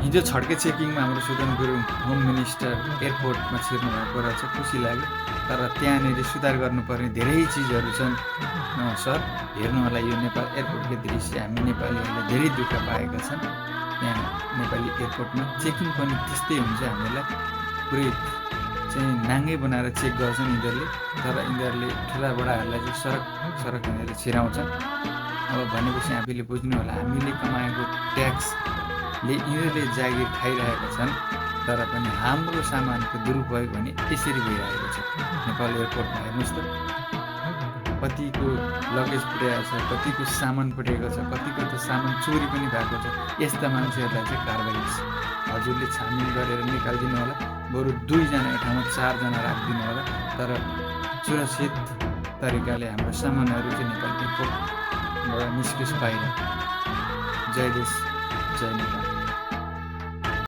हिजो छड्के चेकिङमा हाम्रो सुदन गुरुङ होम मिनिस्टर एयरपोर्टमा छिर्नु भएको रहेछ, खुसी लाग्यो। तर त्यहाँनिर सुधार गर्नुपर्ने धेरै चिजहरू छन् सर। हेर्नु होला यो नेपाल एयरपोर्टको दृश्य, हामी नेपालीहरूले धेरै दुःख पाएका छन्। यहाँ नेपाली एयरपोर्टमा चेकिङ पनि त्यस्तै हुन्छ, हामीलाई पुरै चाहिँ नाङ्गै बनाएर चेक गर्छन् यिनीहरूले। तर यिनीहरूले ठुलाबडाहरूलाई चाहिँ सरक यिनीहरूले छिराउँछन्। अब भनेपछि हामीले बुझ्नु होला, हामीले कमाएको ट्याक्सले यिनीहरूले जागिर खाइरहेका छन्। तर पनि हाम्रो सामानको दुरुपयोग भने यसरी भइरहेको छ। नेपाल एयरपोर्टमा हेर्नुहोस् त, कतिको लगेज पुर्याएको छ, कतिको सामान पुर्याएको छ, कतिको त सामान चोरी पनि भएको छ। यस्ता मान्छेहरूलाई चाहिँ कारबाही हजुरले छानबिन गरेर निकालिदिनु होला। बरु 2 जनाको ठाउँमा 4 जना राखिदिनु होला। तर सुरक्षित तरिकाले हाम्रो सामानहरू चाहिँ नेपाल एयरपोर्टबाट निस्कियोस् बाहिर। जय देश, जय नेपाल।